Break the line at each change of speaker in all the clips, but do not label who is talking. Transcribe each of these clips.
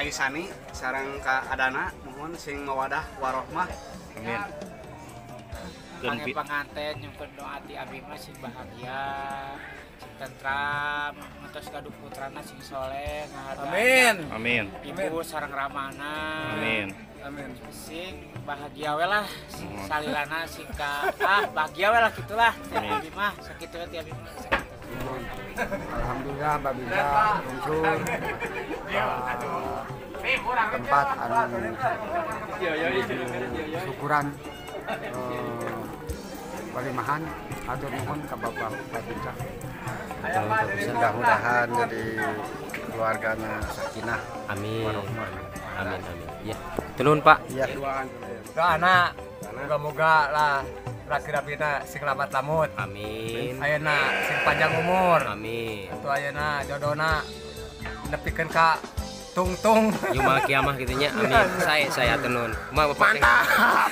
Ka Aisani sareng ka Adana mohon sing mawadah warohmah.
Amin.
Pange panganten nyungkeun doa ti abi mah sing bahagia, sing tentram, ngetos gaduh putrana sing soleh, ngahargaan.
Amin.
Amin.
Ibu sareng ramana.
Amin.
Amin.
Sing bahagia we lah, sing salilana sing ka bahagia we lah gitulah. Ti abi mah sakitu we ti abi mah.
Alhamdulillah babila unsur tempat anu syukuran walimahan atur nuhun ka Bapak Babinsa.
Mudah-mudahan jadi keluarganya sakinah.
Amin. Amin amin. Ya. Tenun Pak.
Iya.
Doana moga-moga lah laki-lakina sing lamat lamut.
Amin.
Ayeuna sing panjang umur.
Amin.
Atuh ayeuna jodona nepikeun ka tungtung.
Yumal kiamah kitu nya. Amin. Saya tenun. Kumaha Bapak?
Mantap.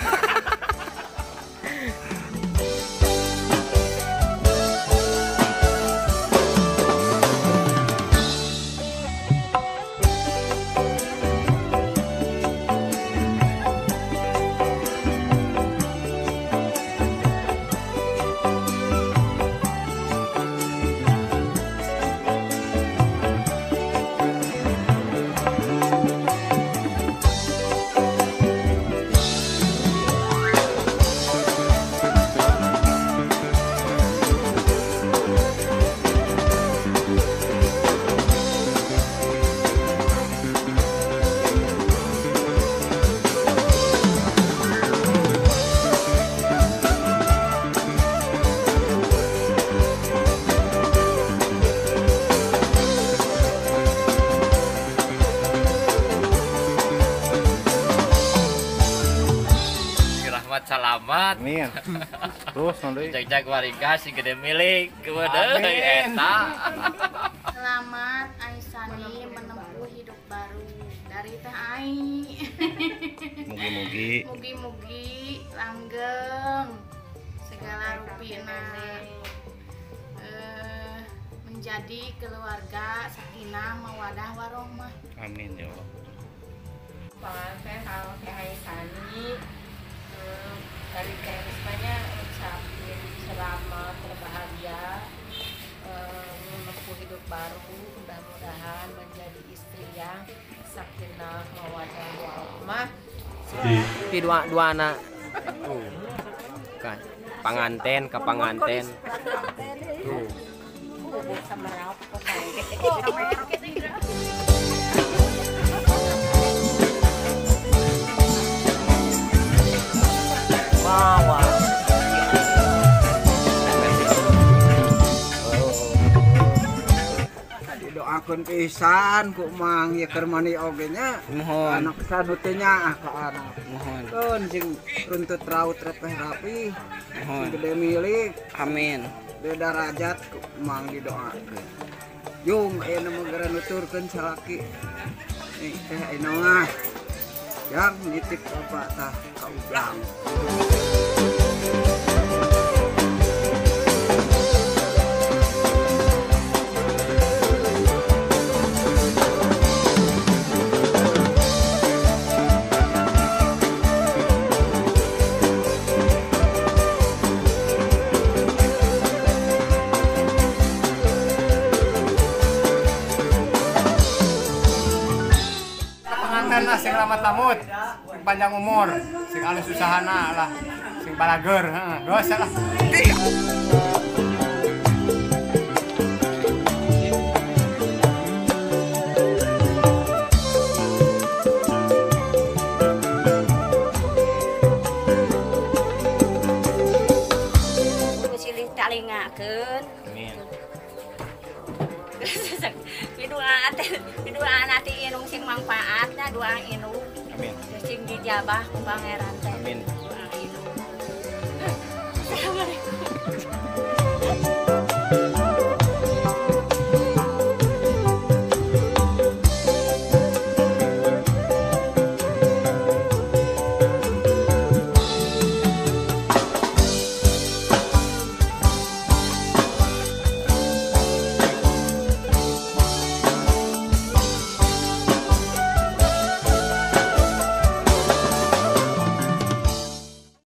Selamat.
Amin. Terus nanti.
Jag-jag warga si gede milik kepada eta.
Selamat Aisani menempuh hidup baru dari Teh Ai.
Mugi-mugi.
Mugi-mugi langgeng segala rupina. Menjadi keluarga sakinah mawadah warohmah.
Amin ya Allah.
Panganten kalau Teh Aisani dari Teh Rismanya ucapin selamat berbahagia, menempuh hidup baru, mudah-mudahan menjadi istri yang sakinah mawadah warahmah.
Pi dua anak tuh kan panganten ke panganten tuh.
Didoakeun pisan ku Mang ieu keur mani oge nya.
Mohon.
Anak sanute nya ka anak.
Mohon.
Keun sing runtut raut repeh rapi.
Mohon.
Sing gede milik.
Amin.
Beda darajat ku Mang didoakeun. Jung ayeuna mah geura nuturkeun salaki. Nih teh ayeuna mah. Yang nitip bapak tah ka ujang.
Panganten lah sing lamat lamut, sing panjang umur, sing alus usahana lah, sing balager, heeh, geus lah.
Silih talingakeun.
Amin.
Doa nanti inung sing manfaatnya doa inung.
Amin.
Sing dijabah ku Pangeran teh.
Amin.